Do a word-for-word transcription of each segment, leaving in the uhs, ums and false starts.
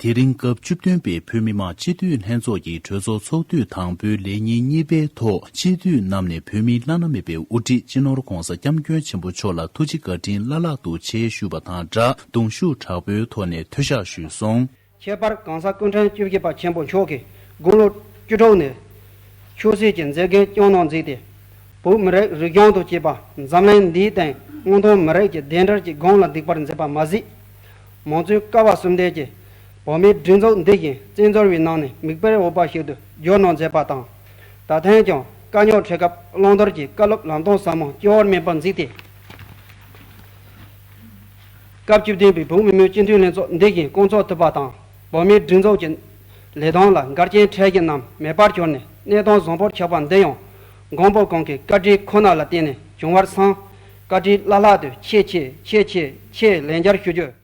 དེ་རིང་སྐབས་བཅུ་བདུན་པའི་བོད་མི་མང་སྤྱི་འཐུས་ལྷན་ཚོགས་ཀྱི་གྲོས་ཚོགས་ཚོགས་དུས་དང་པོའི་ལས་ཉིན་གཉིས་པའི་ཐོག་སྤྱི་འཐུས་རྣམས་ནས་བོད་མིའི་བླ་ན་མེད་པའི་དབུ་ཁྲིད་སྤྱི་ནོར་༧གོང་ས་༧སྐྱབས་མགོན་ཆེན་པོ་མཆོག་ལ་ཐུགས་རྗེ་བཀའ་དྲིན་བླ་ལྷག་ཏུ་ཆེ་ཞུས་པ་དང་སྦྲགས་གདུང་ཤུགས་དྲག་པོའི་ཐོག་ནས་ཐོས་ཞག་ཞུས་སོང་། ཁྱད་པར་གོང་ས་སྐུ་ཕྲེང་བཅུ་བཞི་པ་ཆེན་པོ་མཆོག་གིས་དགུང་ལོ་བཅུ་དྲུག་ནས་ཆོས་སྲིད་ཀྱི་མཛད་འགན་བསྐྱངས་གནང་མཛད་དེ། བོད་མི་རིགས་རིག་གཞུང་དང་བཅས་པ་འཛམ་གླིང་འདིའི་སྟེང་སྔོན་ཐོན་མི་རིགས་ཀྱི་བདེན་དྲང་གི་སྒང་ལ་འདུག་པར་མཛད་པ་མ་ཟད། མང་གཙོའི་ཀ་བ་གསུམ་ལྡན་གྱི་བོད་མིའི་སྒྲིག་འཛུགས་འདི་བཞིན་བཙན་འཛུལ་བའི་ནང་ནས་མིག་དཔེར་འོས་པ་ཞིག་ཏུ་གྱུར་གནང་མཛད་པ་དང་། ད་ཐེངས་ཀྱང་དཀའ་རྙོག་འཕྲད་སྐབས་བླང་དོར་གྱི་བཀའ་སློབ་ལམ་སྟོན་ཟབ་མོ་སྐྱེ་བར་སྨིན་པར་མཛད་དེ། སྐབས་བཅུ་བདུན་པའི་བོད་མི་མང་སྤྱི་འཐུས་ལྷན་ཚོགས་འདི་བཞིན་སྐོང་ཚོགས་ཐུབ་པ་དང་། བོད་མིའི་སྒྲིག་འཛུགས་ཀྱི་ལས་དོན་ལ་འགལ་རྐྱེན་འཕྲད་ཀྱི་རྣམས་མེད་པར་གྱུར་ནས་གནས་སྟངས་བཟང་པོར་ཆགས་པ་འདི་ཡང་མགོན་པོ་གང་གི་བཀའ་དྲིན་ཁོ་ན་ལ་བརྟེན་ནས་བྱུང་བར་བསམ། བཀའ་དྲིན་བླ་ལྷག་ཏུ་ཆེ་ཆེ་ཆེ་ཆེ་ཆེ་ལན་བརྒྱར་ཞུ་རྒྱུ།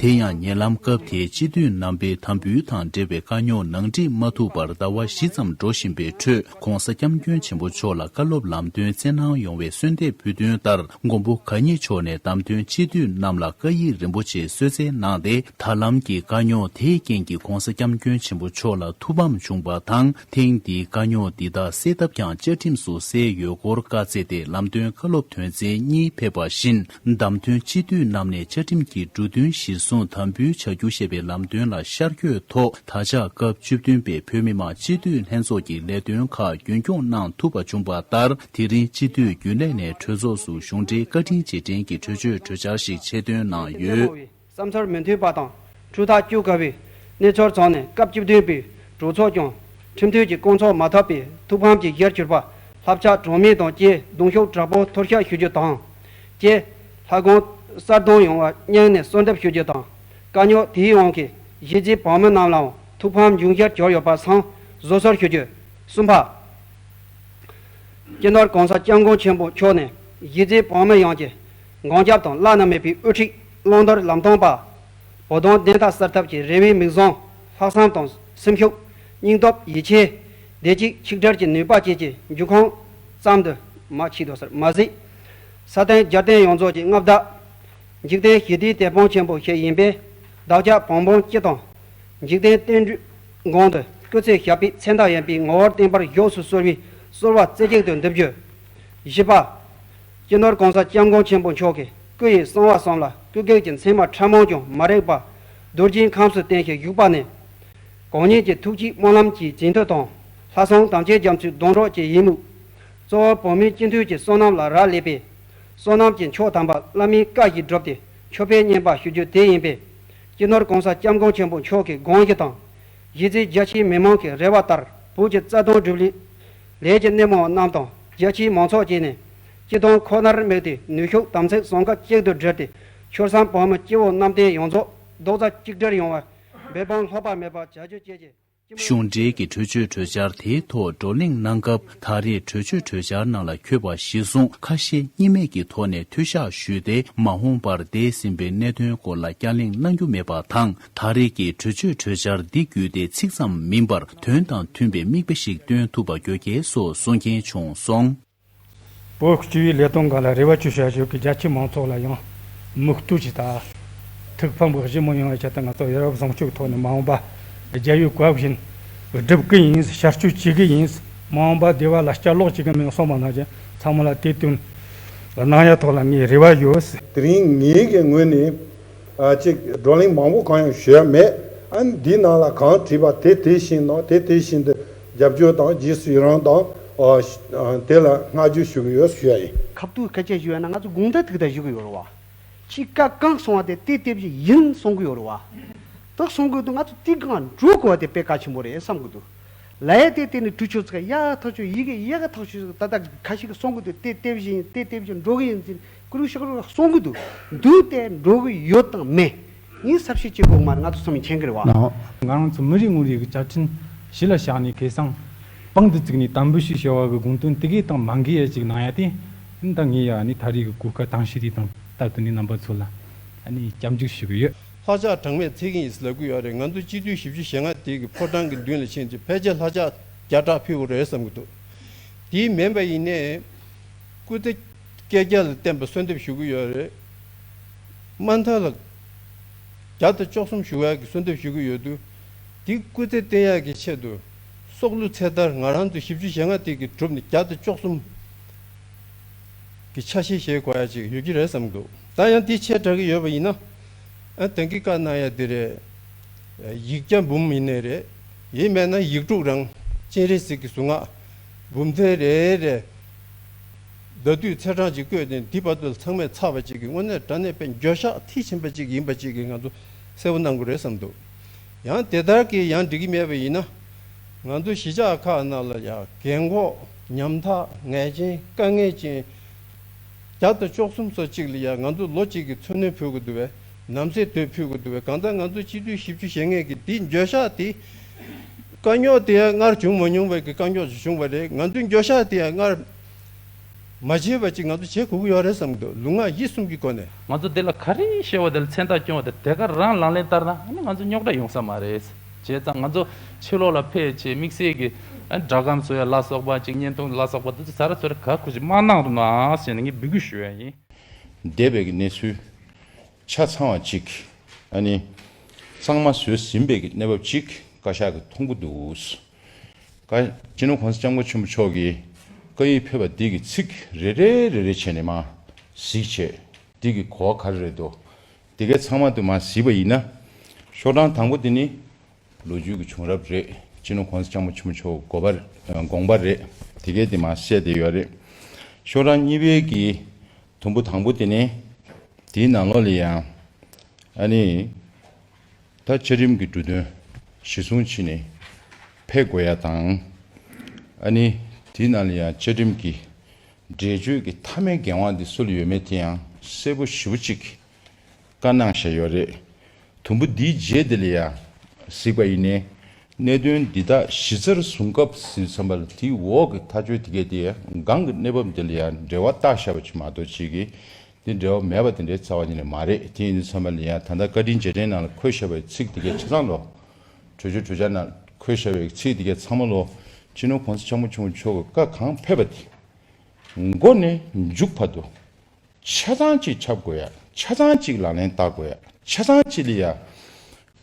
དེ་ཡང་ཉེ་ལམ་སྐབས་དེའི་སྤྱི་འཐུས་རྣམ་པའི་དམ་འབུལ་དང་འབྲེལ་བའི་དཀའ་རྙོག་ནང་འགྲིག་མ་ཐུབ་པར་ཟླ་བ་བཞི་ཙམ་འགྲོ་བཞིན་པའི་ཁྲོད། ༧གོང་ས་༧སྐྱབས་མགོན་ཆེན་པོ་མཆོག་ལ་བཀའ་སློབ་ལམ་སྟོན་སྩལ་གནང་ཡོང་བའི་གསོལ་འདེབས་ཕུལ་དོན་ལྟར། མགོན་པོ་གང་ཉིད་མཆོག་ནས་བདམས་ཐོན་སྤྱི་འཐུས་རྣམས་ལ་བཀའ་ཡིག་རིན་པོ་ཆེ་གསོལ་སྩལ་གནང་སྟེ། ད་ལམ་གྱི་དཀའ་རྙོག་དེའི་རྐྱེན་གྱིས་༧གོང་ས་༧སྐྱབས་མགོན་ཆེན་པོ་མཆོག་ལ་ཐུགས་ཕམ་བྱུང་བ་དང་། ཐེངས་འདིའི་དཀའ་རྙོག་འདི་དག་སེལ་ཐབས་ཀྱང་བཅའ་ཁྲིམས་སུ་གསལ་ཡོད་སྐོར་བཀའ་སྩལ་ཏེ། ལམ་སྟོན་བཀའ་སློབ་དོན་ཚན་གཉིས་ཕེབས་པ་བཞིན། བདམས་ཐོན་སྤྱི་འཐུས་རྣམས་ནས་བཅའ་ཁྲིམས་ཀྱི་འབྲུ་དོན་གཞིར་བཟུང་དམ་འབུལ་བྱ་རྒྱུ་ཞེས་པའི་ལམ་སྟོན་ལ་ཤར་བསྐྱོད་ཐོག་ད་ཆ་སྐབས་བཅུ་བདུན་པའི་བོད་མི་མང་སྤྱི་འཐུས་ལྷན་ཚོགས་ཀྱི་ལས་དོན་ཁག་རྒྱུན་འཁྱོངས་གནང་ཐུབ་པ་བྱུང་བ་ལྟར། དེ་རིང་སྤྱི་འཐུས་རྒྱུན་ལས་ནས་གྲོས་ཚོགས་སུ་གཞུང་འབྲེལ་བཀའ་དྲིན་རྗེས་དྲན་གྱི་གྲོས་ཆོད་གྲོས་འཆར་ཞིག་ཆེད་བཏོན་གནང་ཡོད། བསམ་ཚུལ་མི་མཐུན་པ་དང་འཁྲུག་ཐག་གཅོད་དཀའ་བའི་གནས་ཚུལ་ཚང་ནས་སྐབས་བཅུ་བདུན་པའི་གྲོས་ཚོགས་ཀྱང་ཁྲིམས་མཐུན་གྱི་སྐོང་ཚོགས་མ་ཐོབ་པའི་ཐུགས་ཕམ་གྱི་གཞིར་གྱུར་པ་ལྷ་བྱ་གྲངས་མེད་དང་བཅས་གདུང་ཤུགས་དྲག་པོ་ཐོར་ཞིག་ཞུ་རྒྱུ་དང་། ཀྱེ། ལྷ་ཁང་གསར་གདོང་ཡོང་བ་སྙིང་ནས་གསོལ་འདེབས་ཞུ་རྒྱུ་དང་། དཀའ་རྙོག་དེའི་དབང་གིས་གཞིས་རྩེའི་བོད་མི་རྣམས་ལའང་ཐུགས་ཕམ་འབྱུང་གཞིར་གྱུར་ཡོད་པ་སོགས་བཟོད་གསོལ་ཞུ་རྒྱུ། གསུམ་པ། སྤྱི་ནོར་༧གོང་ས་༧སྐྱབས་མགོན་ཆེན་པོ་མཆོག་ནས་གཞིས་རྩེའི་བོད་མི་ཡོངས་ཀྱི་མགོན་སྐྱབས་དང་བླ་ན་མེད་པའི་དབུ་ཁྲིད་བླང་དོར་ལམ་སྟོན་པ། བོད་དོན་བདེན་མཐའ་གསལ་ཐབས་ཀྱི་རེ་བའི་མིག་བཟང་། ལྷག་བསམ་དང་སེམས་ཤུགས། སྙིང་སྟོབས་ཡིད་ཆེས། བདེ་སྐྱིད་ཆིག་སྒྲིལ་གྱི་ནུས་པ་བཅས་ཀྱི་འབྱུང་ཁུངས་ཙམ་དུ་མ་མཆིས་དོ་ཟེར་མ་ཟད། ས་སྟེང་རྒྱལ་བསྟན་ཡོངས་རྫོགས་ཀྱི་མངའ་བདག་འཇིག་རྟེན་ཞི་བདེའི་དེད་དཔོན་ཆེན་པོ་ཞིག་ཡིན་པས། བདག་ཅག་བོད་འབངས་སྤྱི་དང་འཇིག་རྟེན་བསྟན་འགྲོའི་དགོངས་དོན་སྐུ་ཚེ་ཞབས་པད་མཚན་རྟགས་ཡིན་པའི་ངོ་བོར་བརྟན་པར་བཞུགས་སུ་གསོལ་བའི་གསོལ་བ་རྩེ་གཅིག་ཏུ་འདེབས་རྒྱུ། བཞི་པ། སྤྱི་ནོར་༧གོང་ས་༧སྐྱབས་མགོན་ཆེན་པོ་མཆོག་གི་སྐུ་ཡི་གསང་བ་གསུམ་ལ་སྐུ་སྒེག་གི་མཚན་མ་ཕྲ་མོ་ཀྱང་མ་རེག་པར་རྡོ་རྗེའི་ཁམས་སུ་བརྟན་ཞིང་བཞུགས་པ་ནི། གང་ཉིད་ཀྱི་ཐུགས་བསྐྱེད་སྨོན་ལམ་གྱི་བྱིན་མཐུ་དང་། ལྷ་སྲུང་དམ་ཅན་རྒྱ་མཚོའི་སྡོང་གྲོགས་ཀྱི་ཡིད་མུག་གཙོ་བོ་བོད་མིའི་སྤྱི་འཐུས་ཀྱི་བསོད་ནམས་ལ་རག་ལས་པས། བསོད་ནམས་ཀྱི་མཆོག་དམ་པ་བླ་མའི་བཀའ་བཞིན་བསྒྲུབས་ཏེ་མཆོད་པའི་བསྙེན་པ་ཞུ་རྒྱུ་དེ་ཡིན་པས། སྤྱི་ནོར་༧གོང་ས་༧སྐྱབས་མགོན་ཆེན་པོ་མཆོག་གི་དགོངས་གཞི་དང་། གཞིས་རྩེའི་རྒྱ་ཆེའི་མི་མང་གི་རེ་བ་ལྟར་བོད་ཀྱི་རྩ་དོན་སྒྲུབ་སླད་ལས་ཀྱི་སྣེ་མོ་རྣམས་དང་རྒྱ་ཆེའི་མང་ཚོགས་བཅས་ནས་སྤྱི་དོན་ཁོ་ནར་དམིགས་ཏེ་ནུས་ཤུགས་དམ་ཚིག་ཟུང་ཁ་གཅིག་ཏུ་སྒྲིལ་ཏེ་ཆོལ་གསུམ་བོད་མི་སྤྱི་བོ་གནམ་བསྟན་ཡོངས་རྫོགས་རྡོག་རྩ་གཅིག་སྒྲིལ་ཡོང་བར་འབད་འབུངས་ལྷོད་པ་མེད་པར་བྱ་རྒྱུ་བཅས་ཀྱི་གཞུང་འབྲེལ་གྱི་གྲོས་ཆོད་གྲོས་འཆར་དེའི་ཐོག་བགྲོ་གླེང་གནང་སྐབས། ད་རེས་གྲོས་ཆོད་གྲོས་འཆར་ནང་ལ་འཁོད་པ་གཞིར་བཟུང་ཁ་ཞེ་གཉིས་མེད་ཀྱི་ཐོག་ནས་ཐོས་ཞག་ཞུས་ཏེ། མ་འོངས་པར་འདས་ཟིན་པའི་གནད་དོན་སྐོར་ལ་བསྐྱར་གླེང་གནང་རྒྱུ་མེད་པ་དང་། ད་རེས་ཀྱི་གྲོས་ཆོད་གྲོས་འཆར་འདི་བརྒྱུད་དེ་ཚིག་ཙམ་མིན་པར་དོན་དང་མཐུན་པའི་མིག་དཔེ་ཞིག་སྟོན་ཐུབ་པ་དགོས་གལ་སོགས་གསུང་མཁན་བྱུང་སོང་། བོད་སྤྱི་པའི་ལས་དོན་སྒང་ལ་རེ་བ་ཆེ་བཞག་ཞུ་གི་རྒྱ་ཆེའི་མང་ཚོགས་ལ་ཡང་མིག་ལྟོས་ཀྱིས་ལྟ། ཐུགས་ཕམ་གྱི་གཞི་མི་ཡོང་བའི་ཆེད་དུ་ང་ཚོ་ཡ་རབས་བཟང་སྤྱོད་ཐོག་ནས་མ་འོངས་པ་རྒྱལ་བའི་བཀའ་བཞིན་སྒྲུབ་ཀྱི་ཡིན། ཞབས་ཞུ་བྱེད་ཀྱི་ཡིན། མ་འོངས་པ་བདེ་བ་ལ་བསྐྱར་ལོག་བྱེད་ཀྱི་མིན་གསུངས་པ་ནང་བཞིན་ཚང་མ་ལ་དེ་དོན་གནང་ཡ་ཐོག་ལ་ངས་རེ་བ་ཡོད། དེ་རིང་ངེད་ཀྱི་ངོས་ནས། ཨ་ཅིག་བགྲོ་གླེང་མང་པོ་གང་ཡང་ཞུ་ཡ་མེད། ཨ་འདི་ནང་ལ་གང་བྲིས་པ་དེ་དེ་བཞིན་ནོ། དེ་དེ་བཞིན་དུ་རྒྱབ་སྐྱོར་དང་རྗེས་སུ་ཡི་རང་དང་། ཨ་དེ་ལ་བསྔགས་བརྗོད་ཞུ་གི་ཡོད་ཞུ་ཡ་ཡིན། ཁ་ཐུག་སྐད་ཆ་ཞུ་ཡ་ན་ང་ཚོ་དགོངས་དག་ཐུག་དང་ཞུ་གི་ཡོད་རེད་བ། ཁྱི་ཀ་གང་སོང་བ་དེ་དེ་དེ་བཞིན་ཡིན་གསུང་གི་ཡོད་རེད་བ། ད་གསུང་གི་འདུག་ང་ཚོ་དེ་གང་འགྲོ་དགོས་བ་དེ་དཔེ་གལ་ཆེན་པོ་རེད་བསམ་གི་འདུག་ལ་ཡ་དེ་དེ་ནི་གྲུ་ཆོད་ཚིག་ཡ་ཐག་ཆོད་ཡི་གེ་ཡ་ག་ཐག་ཆོད་ད་ལྟ་ཁ་ཤས་ཀྱིས་གསུང་གི་འདུག་དེ་དེ་བཞིན་དེ་དེ་བཞིན་འགྲོ་གི་ཡིན་ཟེར་ཀུ་རུ་ཤག་རུ་གསུང་གི་འདུག་འདུག་དེ་འགྲོ་གི་ཡོད་དང་མེད་ངས་ཟབ་ཞིབ་བྱེད་དགོས་མ་རེད། ང་ཚོ་ཚང་མས་མཁྱེན་གི་རེད་བ། ང་རང་ཚོ་མི་རེ་ངོ་རེ་གི་བཅའ་ཁྲིམས་གཞི་ལ་བཞག་ནས་ཁེ་བཟང་དཔང་དུ་བཙུགས་ནས་དམ་འབུལ་ཞུས་བྱ་བ་གི་དགོངས་དོན་དེ་གས་དང་མ་འགལ་ཡ་ཅིག་གནང་ཡ་དེ་ད་ངས་ཡ་ནི་ད་རེས་གི་གོ་སྐབས་དང་ཤེས་རིག་དང་སྟབས་བསྟུན་ནས་རྣམ་པ་ཚོ་ལ་ཨ་ནི་སྐྱབས་འཇུག་ཞུ་གི་ཡོད། ལྷ་ལྕགས་གྲངས་མེད་འཚིག་གི་ཡིན་ཟེར་ལབ་གི་ཡོད་རེད། ང་ཚོ་སྤྱི་འཐུས་བཞི་བཅུ་ཞེ་ལྔ་དེ་གི་ཕོ་བྲང་གི་མདུན་ལ་ཕྱིན་ཏེ་ཕལ་ཆེར་ལྷ་ལྕགས་བརྒྱ་ཕྲག་ཕུལ་དགོས་རེད་བསམ་གི་འདུག་དེ་མིན་པ་ཡིན་ནའི་སྐུ་ཚེ་བསྐལ་བརྒྱ་ལ་བརྟན་པ་གསོལ་འདེབས་ཞུ་གི་ཡོད་རེད། མ་མཐའ་ལ་ བརྒྱ་དང་བཅུ་གསུམ་ཞུ་ཡག་གི་གསོལ་འདེབས་ཞུ་གི་ཡོད་དུས། དེ་སྐུ་ཚེ་བརྟན་ཡག་གི་ཆེད་དུ་སྲོག་བླུ་ཚེ་ཐར་ང་རང་ཚོ་བཞི་བཅུ་ཞེ་ལྔ་དེ་གི་གྲུབ་ནས་བརྒྱ་དང་བཅུ་གསུམ་གི་ཆ་ཤས་བཞེས་དགོས་ཡ་ཅིག་ཡོད་ཀྱི་རེད་བསམ་འདུག་ད་ཡང་དེ་ཆེ་དྲགས་ཀྱི་ཡོད་པ་ཡིན་ན། ཨ་ད་གིན་བཀའ་གནང་ཡ་དེ་རེད། ཡིག་བརྒྱ་འབུམ་ཡིན་ནའི་རེད། ཡིན་མེད་ན་ཡིག་དྲུག་རང་སྤྱན་རས་གཟིགས་ཀྱི་གཟུངས་སྔགས་འབུམ་ཚན་རེ་རེ་ཟླ་དུས་ཚེས་གྲངས་ཅིག་བཀོད་དེ་འདི་བར་དུ་ཚང་མས་ཚར་བ་ཅིག་གི་དངོས་གནས་དྲང་གནས་དཔེ་འགྱོད་བཤགས་མཐིལ་ཕྱིན་པ་ཅིག་ཡིན་པ་ཅིག་གི་ང་ཚོ་གསལ་པོ་གནང་དགོས་རེད་བསམ་འདུག་ཡང་དེ་ལྟར་གྱི་ཡང་འགྲིག་གི་མེད་པ་ཡིན་ན། ང་ཚོ་གཞིས་ཆགས་ཁག་ནང་ལ་ཡང་རྒན་འཁོགས་ཉམ་ཐག་ངལ་ཅན་དཀའ་ངལ་ཅན། བརྒྱ་དང་བཅུ་གསུམ་སོ་གཅིག་ལ་ཡང་ང་ཚོ་ལོ་གཅིག་གི་མཚོ་སྣོན་ཕུལ་དགོས་འདུག་བས། ནམ་ཟས་དོད་ཕུལ་དགོས་འདུག་བས། གང་ལྟར་ང་ཚོ་སྤྱི་འཐུས་བཞི་བཅུ་ཞེ་ལྔ་གི་འདི་འགྱོད་བཤགས་དེ། དཀའ་རྙོག་དེ་ཡང་སྔར་བྱུང་མ་མྱོང་བའི་གི་དཀའ་རྙོག་ཅིག་བྱུང་བ་རེད། ང་ཚོའི་འགྱོད་བཤགས་དེ་ཡང་སྔར་མ་བྱས་པ་ཅིག་ང་ཚོ་བྱེད་དགོས་ཀྱི་ཡོད་རེད་བསམ་གྱི་འདུག་ལུས་ངག་ཡིད་གསུམ་གྱི་སྒོ་ནས། ང་ཚོ་འདི་ལ་ག་རེ་བཤད་པ་དེ་ལ་མཚན་རྟགས་སྐྱོན་པ་དེ་དེ་ག་རང་ལག་ལེན་བསྟར་ན་ཨ་ནི་ང་ཚོ་རྙོག་དྲ་ཡོང་ས་མ་རེད། བྱས་ཙང་ང་ཚོ་ཕྱི་ལོགས་ལ་ཕེབས་བྱས་དམིགས་བསལ་གྱི་ཨ་སྒྲ་སྒམ་བཟོ་ཡ་ལ་སོགས་པ་ཅིག་བརྙན་ཐུང་ལ་སོགས་པ་དེ་ཚོ་ཟ་ར་ཚོ་ར་ག་ཁུ་ཅིག་མ་གནང་རོགས་གནང་ཟེར་ནས་ངས་འབོད་སྐུལ་ཞུ་ཡ་ཡིན། འདས་པའི་གི་གནས་ཚུལ་ཆ་ཚང་བ་ཅིག་ཨ་ནི་གཙང་མ་བཟོས་ཟིན་པའི་གི་གནས་བབ་ཅིག་བཀའ་ཤག་གི་མཐོང་གི་འདུག་བཀའ་སྤྱི་ནོར་༸གོང་ས་༸སྐྱབས་མགོན་ཆེན་པོ་མཆོག་གིས་བཀའ་ཡིག་ཕེབས་པ་འདི་གི་ཚིག་རེ་རེ་རེ་རེ་བྱས་ནས་མར་གཟིགས་བྱས་འདི་གི་གོ་བ་ག་རེ་རེད་འདུག་འདི་གའི་ཚང་མ་དུ་མར་གཟིགས་པ་ཡིན་ན། ཤོག་གྲངས་དང་པོ་འདི་ནི་ལོ་རྒྱུས་ཀྱི་བྱུང་རབས་རེད། སྤྱི་ནོར་༸གོང་ས་༸སྐྱབས་མགོན་ཆེན་པོ་མཆོག་དགོངས་པ་དགོངས་པ་རེད། འདི་གའི་འདི་མར་གསལ་བསྡད་ཡོད་རེད། ཤོག་གྲངས་གཉིས་པའི་གི་དུམ་བུ་དང་པོ་དེ་ནི་དེའི་ནང་ལོགས་ལ་ཡང་ཨ་ནི་ད་བཅའ་ཁྲིམས་ཀྱི་འབྲུ་དོན་གཞི་བཟུང་བྱས་ནས་ཕེབས་དགོས་ཡ་དང་། ཨ་ནི་དེའི་ནང་ལ་ཡང་བཅའ་ཁྲིམས་ཀྱི་འགྲེལ་བརྗོད་ཀྱི་མཐའ་མའི་འགན་དབང་འདི་སུ་ལ་ཡོད་མེད་དེ་ཡང་གསལ་པོ་ཞེ་པོ་ཅིག་བཀའ་གནང་བཞག་ཡོད་རེད། དུམ་བུ་འདིའི་རྗེས་དེ་ལ་ཡང་གཟིགས་པ་ཡིན་ནའི། གནད་དོན་འདི་དག་གཞི་རྩར་བཟུང་སྐབས་ཟིན་བསམ་པ་ལ་དེའི་འོག་གི་ཐག་གཅོད་དེ་གས་དེ་སྒང་གི་གནས་བབ་འདི་ལ་ཡང་འབྲེལ་བ་བཏགས་བཞག་པ་ཅིག་མ་གཏོགས་ཅིག་གིས་འདི་འབྲེལ་བ་མེད་པ་དེ་འདྲའི་རྩ་བ་ཉིད་ནས་མ་རེད། དེ་ཡིན་དུས་ཚང་མ་ལ་ཡང་ད་ལྟ་བཀའ་དྲིན་རྗེས་དྲན་ནང་ལ་འཁོད་བཞག་པའི་ཚིག་དེ་གས་ཆ་ཚང་ལོ། གྲོས་ཆོད་གྲོས་འཆར་ནང་འཁོད་བཞག་པའི་ཚིག་དེ་གས་ཚང་མ་ལོ། སྤྱི་ནོར་༸གོང་ས་༸སྐྱབས་མགོན་ཆེན་པོ་མཆོག་གི་བཀའ་གང་ཕེབས་པ་དེ་མགོ་ནས་མཇུག་བར་དུ། ཆ་ཚང་གཅིག་ཁྱབ་དགོས་ཡ། ཆ་ཚང་གཅིག་ལག་ལེན་བསྟར་དགོས་ཡ། ཆ་ཚང་གཅིག་ལ་ཡ་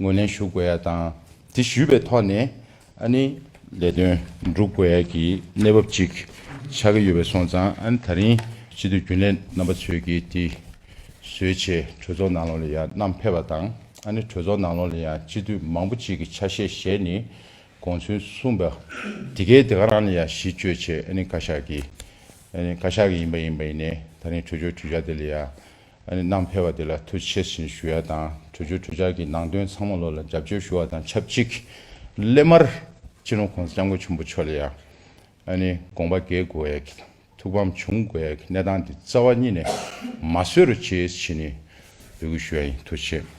ངོས་ལེན་ཞུ་དགོས་ཡ་དང་། དེ་ཞུས་པའི་ཐོག་ནས་ཨ་ནི་ལས་དོན་སྒྲུབ་དགོས་ཡ་གི་གནས་བབ་ཅིག་ཆགས་ཀྱི་ཡོད་པའི་སོང་ཙང་། ཨ་ནི་ད་རིང་སྤྱི་འཐུས་རྒྱུན་ལས་རྣམ་པ་ཚོས་ཀྱིས་དེ་བཟོས་བྱས་གྲོས་ཚོགས་ནང་ལོགས་ལ་ཡ་བསྣམས་ཕེབས་པ་དང་། ཨ་ནི་གྲོས་ཚོགས་ནང་ལོགས་ལ་ཡ་སྤྱི་འཐུས་མང་པོ་ཅིག་གིས་ཆ་ཤས་བཞེས་ནས་དགོངས་ཚུལ་གསུངས་པ་དེ་གའི་དེ་ག་རང་ལ་ཡ་གཞི་བཅོལ་བྱས། ཨ་ནི་བཀའ་ཤག་གིས་ཨ་ནི་བཀའ་ཤག་གི་ཡིན་པ་ཡིན་པ་ཡིན་ནའི་ད་རིང་གྲོས་ཆོད་གྲོས་འཆར་དེ་ལ་ཡ་ཨ་ནི་བསྣམས་ཕེབས་པ་དེ་ལ་ཐུགས་རྗེ་ཆེ་ཞུ་ཡ་དང་། གྲོས་ཆོད་གྲོས་འཆར་གྱི་ནང་དོན་ཚང་མ་ལོགས་ལ་རྒྱབ་སྐྱོར་ཞུ་བ་དང་ཆབས་ཅིག་སླད་མར་སྤྱི་ནོར་༸གོང་ས་༸སྐྱབས་མགོན་ཆེན་པོ་མཆོག་ལ་ཡ་ཨ་ནི་དགོངས་པ་འགལ་དགོས་ཡ་གི་ཐུགས་ཕམ་བྱུང་དགོས་ཡ་གི་གནས་སྟངས་དེ་རྩ་བ་ཉིད་ནས་མ་བཟོས་རོགས་བྱེད་ཞེས་ནས་འབོད་སྐུལ་ཞུ་ཡ་ཡིན། ཐུགས་རྗེ་ཆེ།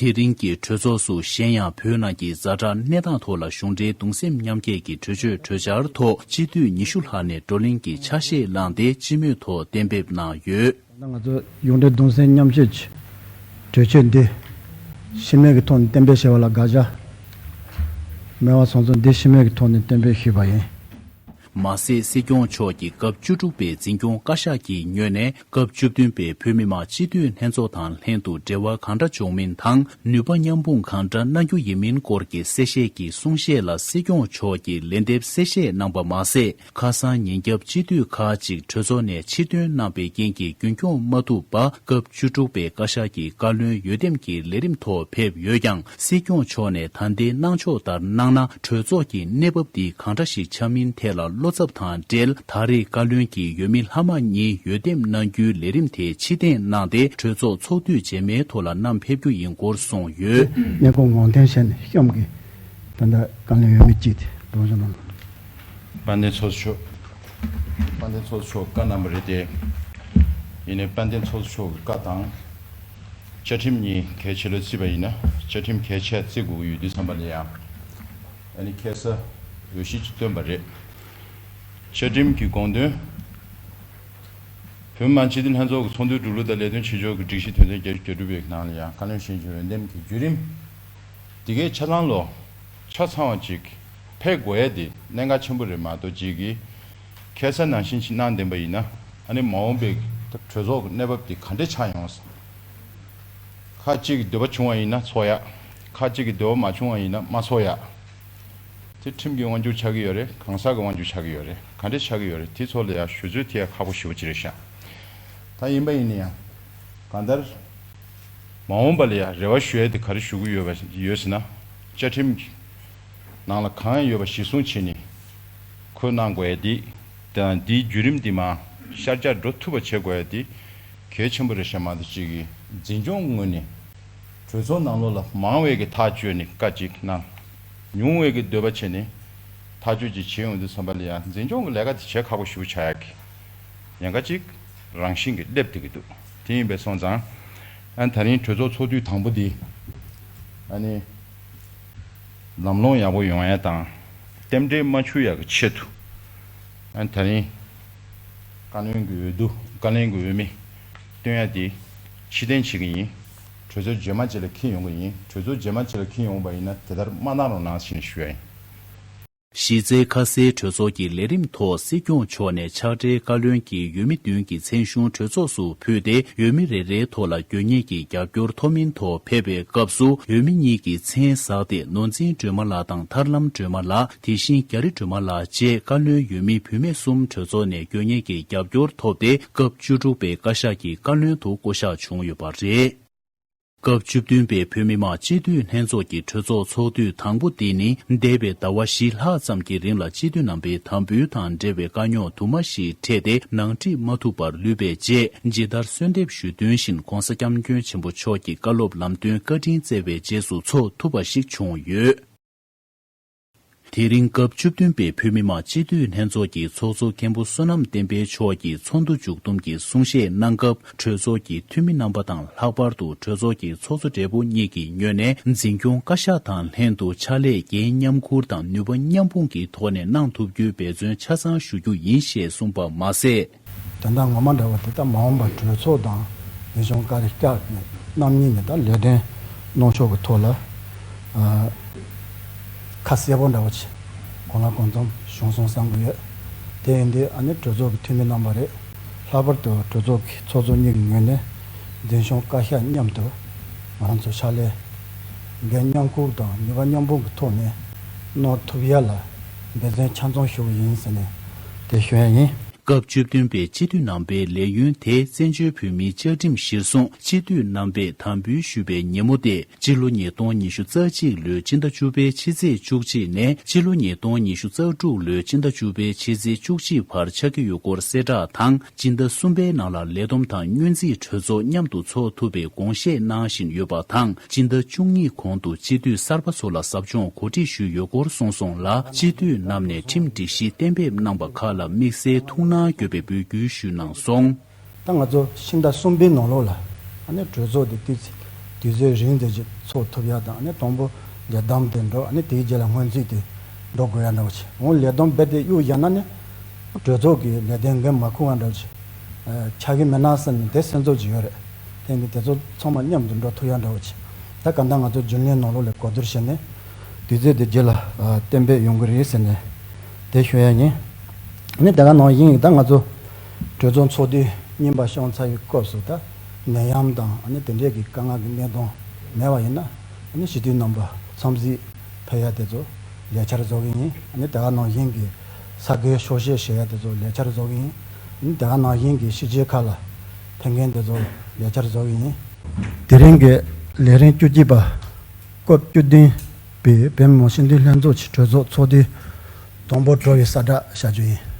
དེ་རིང་གི་གྲོས་ཚོགས་སུ་གཞན་ཡང་བོད་ནང་གི་ཛ་དྲག་གནས་སྟངས་ཐོག་ལ་གཞུང་འབྲེལ་གདུང་སེམས་མཉམ་སྐྱེད་ཀྱི་གྲོས་ཆོད་གྲོས་འཆར་ཐོག་སྤྱི་འཐུས་ཉི་ཤུ་ལྷག་ནས་བགྲོ་གླེང་གི་ཆ་ཤས་བླངས་ཏེ་སྤྱི་མོས་ཐོག་གཏན་འབེབས་གནང་ཡོད། ད་ང་ཚོ་གཞུང་འབྲེལ་གདུང་སེམས་མཉམ་སྐྱེད་ཀྱི་གྲོས་ཆོད་འདི་སྤྱི་མོས་ཀྱི་ཐོག་ནས་གཏན་འབེབས་བྱས་པ་ལ་དགག་བྱ་མེད་པ་སོང་ཙང་། འདི་སྤྱི་མོས་ཀྱི་ཐོག་ནས་གཏན་འབེབས་ཞུས་པ་ཡིན། མ་ཟད་སྲིད་སྐྱོང་མཆོག་གི་སྐབས་བཅུ་དྲུག་པའི་འཛིན་སྐྱོང་བཀའ་ཤག་གི་ངོས་ནས་སྐབས་བཅུ་བདུན་པའི་བོད་མི་མང་སྤྱི་འཐུས་ལྷན་ཚོགས་དང་ལྷན་དུ་འབྲེལ་བ་གང་འདྲ་འབྱུང་མིན་དང་། ནུས་པ་མཉམ་སྤུངས་གང་འདྲ་གནང་རྒྱུ་ཡིན་མིན་སྐོར་གྱི་གསལ་བཤད་ཀྱི་གསུང་བཤད་ལ་སྲིད་སྐྱོང་མཆོག་གིས་ལན་འདེབས་གསལ་བཤད་གནང་པ་མ་ཟད། ཁ་སང་ཉིན་རྒྱབ་སྤྱི་འཐུས་ཁག་ཅིག་གྲོས་ཚོགས་ནས་ཕྱིར་ཐོན་གནང་པའི་རྐྱེན་གྱིས་རྒྱུན་འཁྱོངས་མ་ཐུབ་པ། སྐབས་བཅུ་དྲུག་པའི་བཀའ་ཤག་གི་བཀའ་བློན་འོས་འདེམས་ཀྱི་ལས་རིམ་ཐོག་ཕེབས་ཡོད་ཀྱང་། སྲིད་སྐྱོང་མཆོག་ནས་ད་ལྟའི་གནང་ཕྱོགས་ལྟར་གནང་ན། གྲོས་ཚོགས་ཀྱི་གནས་བབ་འདི་གང་འདྲ་ཞིག་ཆགས་མིན་ཐད་ལ་བློ་འཚབ་དང་འབྲེལ། ད་རེས་བཀའ་བློན་གྱི་འོས་མི་ལྷག་མ་གཉིས་འོས་འདེམས་གནང་རྒྱུའི་ལས་རིམ་དེ་ཕྱིར་འཐེན་གནང་སྟེ། གྲོས་ཚོགས་ཚོགས་དུས་རྗེས་མའི་ཐོག་ལ་བསྣམས་ཕེབས་རྒྱུ་ཡིན་སྐོར་གསུངས་ཡོད། གནས་སྐོར་ངོས་འཛིན་བྱས་ནས་གཤམ་གྱི་ད་ལྟ་བཀའ་བློན་འོས་མི་གཅིག་དེ་འགྲོ་བཞིན་པ། དཔལ་ལྡན་ཚོགས་གཙོ་མཆོག་དཔལ་ལྡན་ཚོགས་གཙོ་མཆོག་བཀའ་གནང་བ་རེད་དེ། ཡིན་ནའི་དཔལ་ལྡན་ཚོགས་གཙོ་མཆོག་གི་བཀའ་དང་། བཅའ་ཁྲིམས་གཉིས་གལ་ཆེ་ལོས་བརྩིས་པ་ཡིན་ན། བཅའ་ཁྲིམས་གལ་ཆེ་བརྩི་དགོས་ཀྱི་ཡོད་དུས་ཙམ་པ་ལ་ཡང་། ཨ་ནི་ཁ་སང་འོས་གཞི་ཅིག་བཏོན་པ་རེད། བཅའ་ཁྲིམས་ཀྱི་དགོངས་དོན། བོད་མི་མང་སྤྱི་འཐུས་ལྷན་ཚོགས་ཀྱི་ཚོགས་འདུའི་འགྲོ་ལུགས་དང་ལས་དོན་བྱེད་ཕྱོགས་ཀྱི་སྒྲིག་གཞི་དོན་ཚན་བརྒྱད་ཅུ་གྱ་དྲུག་པའི་ནང་ལ་ཡང་བཀའ་བློན་ཤེས་ཡོན་འོས་འདེམས་ཀྱི་བརྒྱུད་རིམ། འདི་གའི་ཆ་ཚང་ལོ། ཆ་ཚང་བ་ཅིག་ཕེབས་དགོས་ཡས་དེ་གནད་འགག་ཆེན་པོ་རེད་མ་གཏོགས་ཅིག་གིས། ཁ་སང་ནང་བཞིན་ཅིག་གནང་བསྡད་པ་ཡིན་ན། ཨ་ནི་མ་འོངས་པའི་གྲོས་ཚོགས་ཀྱི་གནས་བབ་དེ་ག་འདྲས་ཆགས་ཡོང་ཟེར། ཁ་ཅིག་གི་འདོད་པ་བྱུང་བ་ཡིན་ན་ཚོགས་ཡག་ཁ་ཅིག་གི་འདོད་པ་མ་བྱུང་བ་ཡིན་ན་མ་ཚོགས་ཡག་དེ་ཁྲིམས་ཀྱི་དབང་སྒྱུར་ཆགས་ཀྱི་ཡོད་རེད། གང་ཟག་གི་དབང་སྒྱུར་ཆགས་ཀྱི་ཡོད་རེད། ག་འདྲས་ཆགས་ཀྱི་ཡོད་རེད། དེ་ཚོ་ལ་ཡང་ཞུ་ཚོད་དེ་ཡང་ཁག་པོ་ཞེ་པོ་ཅིག་རེད་ཤག་ད་ཡིན་པ་ཡིན་ན་ཡང་གང་ལྟར་མ་འོངས་པ་ལ་ཡང་རེ་བ་ཞུ་ཡ་དེ་ག་རེ་ཞུ་གི་ཡོད་པ་ཡོད་ཟེར་ན། བཅའ་ཁྲིམས་ཀྱི་ནང་ལ་གང་ཡོད་པ་གཞིར་བཟུང་བྱས་ནས་འཁོད་གནང་དགོས་ཡ་དེ་དང་། དེའི་བརྒྱུད་རིམ་དེ་མར་ཤར་རྒྱག་འགྲོ་ཐུབ་པ་བྱེད་དགོས་ཡ་དེ་གལ་ཆེན་པོ་རེད་ཤག་མ་གཏོགས་གཅིག་གི་འཛིན་སྐྱོང་གི་ངོས་ནས་གྲོས་ཚོགས་ནང་ལོགས་ལ་མང་བས་ཀྱི་ཐག་གཅོད་ནས་བཀའ་གཅིག་གནང་། ཉུང་བས་ཀྱི་འདོད་པ་བྱས་ནས་ཐག་གཅོད་ཅིག་བྱེད་ཡོང་དུས་ཙམ་པ་ལ་ཡང་འཛིན་སྐྱོང་གི་ལས་ཀ་དེ་བྱེད་ཁག་པོ་ཞེ་པོ་ཆགས་ཡག་གི་ཉེན་ཁ་ཅིག་རང་བཞིན་གྱིས་སླེབས་བསྡད་ཀྱི་འདུག་དེ་ཡིན་པས་སོང་ཙང་ཨ་ནི་ད་རིང་གྲོས་ཚོགས་ཚོགས་དུས་དང་པོ་འདི་ཨ་ནི་ལམ་ལྷོང་ཡག་པོ་ཡོང་ཡ་དང་རྟེན་འབྲེལ་མ་འཆུག་ཡག་གི་ཆེད་དུ་ཨ་ནི་ད་རིང་བཀའ་བློན་གྱི་འོས་བསྡུ་བཀའ་བློན་གྱི་འོས་མི་བཏོན་ཡ་དེ་ཕྱིར་འཐེན་བྱེད་ཀྱི་ཡིན། གྲོས་ཚོགས་རྗེས་མ་ཅིག་ལ་འཁྱེར་ཡོང་གི་ཡིན། གྲོས་ཚོགས་རྗེས་མ་ཅིག་ལ་འཁྱེར་ཡོང་བ་ཡིན་ན་དེ་ལྟར་མ་གནང་རོགས་གནང་ཞེས་ཞུ་ཡ་ཡིན། གཞི་རྩའི་ཁ་གསལ་གྲོས་ཚོགས་ཀྱི་ལས་རིམ་ཐོག་སྲིད་སྐྱོང་མཆོག་ནས་ཕྱག་སྦྲེལ་བཀའ་བློན་གྱི་འོས་མི་བདུན་གྱི་མཚན་གཞུང་གྲོས་ཚོགས་སུ་ཕུལ་ཏེ། འོས་མི་རེ་རེའི་ཐོག་ལ་དགོས་ངེས་ཀྱི་རྒྱབ་སྐྱོར་ཐོབ་མིན་ཐོག་ཕེབས་པའི་སྐབས་སུ། འོས་མི་གཉིས་ཀྱི་མཚན་བསགས་ཏེ། ནོར་འཛིན་སྒྲོལ་མ་ལགས་དང་ཐར་ལམ་སྒྲོལ་མ་ལགས། དེ་བཞིན་རྒྱ་རི་སྒྲོལ་མ་ལགས་བཅས་བཀའ་བློན་འོས་མི་བུད་མེད་གསུམ་གྲོས་ཚོགས་ནས་དགོས་ངེས་ཀྱི་རྒྱབ་སྐྱོར་ཐོབ་སྟེ། སྐབས་བཅུ་དྲུག་པའི་བཀའ་ཤག་གི་བཀའ་བློན་དུ་བསྐོ་གཞག་བྱུང་ཡོད་པ་རེད། སྐབས་བཅུ་བདུན་པའི་བོད་མི་མང་སྤྱི་འཐུས་ལྷན་ཚོགས་ཀྱི་གྲོས་ཚོགས་ཚོགས་དུས་དང་པོ་འདི་ནི། འདས་པའི་ཟླ་བ་བཞི་ལྷག་ཙམ་གྱི་རིང་ལ་སྤྱི་འཐུས་རྣམ་པའི་དམ་འབུལ་དང་འབྲེལ་བའི་དཀའ་རྙོག་དུ་མ་ཞིག་འཕྲད་དེ། ནང་འགྲིག་མ་ཐུབ་པར་ལུས་པའི་རྗེས། ཇི་ལྟར་གསོལ་འདེབས་ཞུས་དོན་བཞིན་༸གོང་ས་༸སྐྱབས་མགོན་ཆེན་པོ་མཆོག་གི་བཀའ་སློབ་ལམ་སྟོན་བཀའ་དྲིན་བསྩལ་བའི་རྗེས་སུ་ཚོགས་ཐུབ་པ་ཞིག་བྱུང་ཡོད། དེ་རིང་སྐབས་བཅུ་བདུན་པའི་བོད་མི་མང་སྤྱི་འཐུས་ལྷན་ཚོགས་ཀྱི་ཚོགས་གཙོ་མཁན་པོ་བསོད་ནམས་བསྟན་འཕེལ་མཆོག་གིས་ཚོགས་འདུ་མཇུག་བསྡོམས་ཀྱི་གསུང་བཤད་གནང་སྐབས། གྲོས་ཚོགས་ཀྱི་འཐུས་མི་རྣམ་པ་དང་། ལྷག་པར་དུ་གྲོས་ཚོགས་ཀྱི་ཚོགས་གཙོ་སྦྲེལ་པོ་གཉིས་ཀྱི་ངོས་ནས། འཛིན་སྐྱོང་བཀའ་ཤག་དང་ལྷན་དུ་ཕྱག་ལས་འགན་མཉམ་ཁུར་དང་ནུས་པ་མཉམ་སྤུངས་ཀྱི་ཐོག་ནས་གནང་ཐུབ་རྒྱུའི་འབད་བརྩོན་ཆ་ཚང་ཞུ་རྒྱུ་ཡིན་ཞེས་གསུངས་པ་མ་ཟད། དོན་དག་ངོ་མ་འདྲ་བ་དེ་ད་མ་འོངས་པར་གྲོས་ཚོགས་དང་འཛིན་སྐྱོང་བཀའ་ཤག་རྣམ་གཉིས་ནས་ད་ལས་དོན་གནང་ཕྱོགས་ཀྱི་ཐོག་ལ་ཨ་ཁ་གསལ་པོ་འདྲ་བ་ཅིག་གང་ལ་གང་འཚམ་བྱུང་སོང་བསམ་གྱི་ཡོད། དེ་ཡིན་དུས་ཨ་ནི་གྲོས་ཚོགས་ཀྱི་འཐུས་མི་རྣམ་པ་རེད། ལྷག་པར་དུ་གྲོས་ཚོགས་ཀྱི་ཚོགས་གཙོ་གཉིས་ཀྱི་ངོས་ནས་འཛིན་སྐྱོང་བཀའ་ཤག་མཉམ་དུ་ང་རང་ཚོ་ཕྱག་ལས་འགན་མཉམ་ཁུར་དང་ནུས་པ་མཉམ་སྤུངས་ཀྱི་ཐོག་ནས་གནང་ཐུབ་ཡ་ལ་འབད་བརྩོན་ཆ་ཚང་ཞུ་གི་ཡིན་ཟེར་ནས་དེ་ཞུ་ཡ་ཡིན། སྐབས་བཅུ་བདུན་པའི་སྤྱི་འཐུས་རྣམ་པའི་ལས་ཡུན་དེ་བཙན་བྱོལ་བོད་མིའི་བཅའ་ཁྲིམས་གཞིར་བཟུང་སྤྱི་འཐུས་རྣམ་པས་དམ་འབུལ་ཞུས་པའི་ཉིན་མོ་སྟེ། སྤྱི་ལོ་ཉིས་སྟོང་ཉི་ཤུ་རྩ་གཅིག་ལོའི་སྤྱི་ཟླ་བཅུ་པའི་ཕྱི་ཚེས་བཅུ་གཅིག་ནས་སྤྱི་ལོ་ཉིས་སྟོང་ཉི་ཤུ་རྩ་དྲུག་ལོའི་སྤྱི་ཟླ་བཅུ་པའི་ཕྱི་ཚེས་བཅུ་གཅིག་བར་ཆགས་ཀྱི་ཡོད་སྐོར་གསལ་བསྒྲགས་དང་། སྤྱི་ཟླ་གསུམ་པའི་ནང་ལ་ལས་བསྡོམས་དང་སྔོན་རྩིས་གྲོས་ཚོགས་མཉམ་དུ་ཚོགས་ཐུབ་པའི་དགོངས་བཞེས་གནང་བཞིན་ཡོད་པ་དང་། སྤྱི་ཟླ་བཅུ་གཉིས་གོང་དུ་སྤྱི་འཐུས་གསར་པ་ཚོ་ལ་ཟབ་སྦྱོང་གོ་སྒྲིག་ཞུས་ཡོད་སྐོར་གསུངས་སོང་ལ། སྤྱི་འཐུས་རྣམས་ནས་ཁྲིམས་སྒྲིག་གཞི་གཏན་འབེབས་གནང་པ་ཁག་ལ་དམིགས་བསལ་ཐུགས་སྣང་དགོས་པའི་འབོད་སྐུལ་ཞུས་གནང་སོང་། ད་ང་ཚོ་ཕྱི་ཟླ་གསུམ་པའི་ནང་ལོགས་ལ་ཨ་ནི་གྲོས་ཚོགས་དེ་དུས་ཚོད་དུས་ཚོད་རིང་ཙམ་ཅིག་ཚོགས་ཐུབ་ཡ་དང་། ཨ་ནི་དང་པོ་ལས་བསྡོམས་དེ་འགྲོ། ཨ་ནི་དེའི་རྗེས་ལ་སྔོན་རྩིས་དེ་འགྲོ་དགོས་ཡ་འདྲ་བོ་ཅིག་འོང་ལས་བསྡོམས་རྦད་དེ་གཡུག་བཞག་ན་ནི་གྲོས་ཚོགས་ཀྱི་ལས་དོན་འགན་མ་འཁུར་བ་འདྲ་བོ་ཅིག་ཆགས་ཀྱི་མེད་ན་བསམ་ནས་དེ་སེམས་ཚོར་ཅིག་ཡོད་རེད། དེ་ཡིན་དུས་དེ་ཚོ་ཚང་མ་མཉམ་དུ་འགྲོ་ཐུབ་ཡ་འདྲ་བོ་ཅིག་ད་གང་ལྟར་ང་ཚོ་རྒྱུན་ལས་ནང་ལོགས་ལ་གོ་བསྡུར་བྱས་ནས་དུས་ཚོད་དེ་རྗེས་ལ་གཏན་འབེབས་ཡོང་གི་རེད་ཟེར་ནས་དེ་ཞུ་ཡ་ཡིན། ཨ་ནི་དེ་ག་ནང་བཞིན་ད་ང་ཚོ་གྲོས་ཚོགས་ཚོགས་དུས་རྙིང་པ་བསྐྱངས་ཚར་བའི་སྐབས་སུ་ད་ནད་ཡམས་དང་ཨ་ནི་དེ་འདྲས་ཀྱི་དཀའ་ངལ་གྱི་གནད་དོན་མེད་པ་ཡིན་ན། ཨ་ནི་སྤྱི་འཐུས་རྣམ་པ་འཚམས་གཟིགས་ཕེབས་ཡ་དེ་ཚོ་ལས་འཆར་བཟོ་གི་ཡིན། ཨ་ནི་དེ་ག་ནང་བཞིན་གྱི་ས་དགེ་ཤོག་བཤད་བྱེད་ཡ་དེ་ཚོ་ལས་འཆར་བཟོ་གི་ཡིན། ཨ་ནི་དེ་ག་ནང་བཞིན་གྱི་ཕྱི་རྒྱལ་ཁག་ལ་ཕེབས་མཁན་དེ་ཚོ་ལས་འཆར་བཟོ་གི་ཡིན། དེ་རིང་གི་ལས་རིམ་བཅུ་གཅིག་པ། སྐབས་བཅུ་བདུན་པའི་བོད་མི་མང་སྤྱི་འཐུས་ལྷན་ཚོགས་ཀྱི་གྲོས་ཚོགས་ཚོགས་དུས་དང་པོ་གྲོལ་བའི་གསལ་བསྒྲགས་བྱ་རྒྱུ་ཡིན།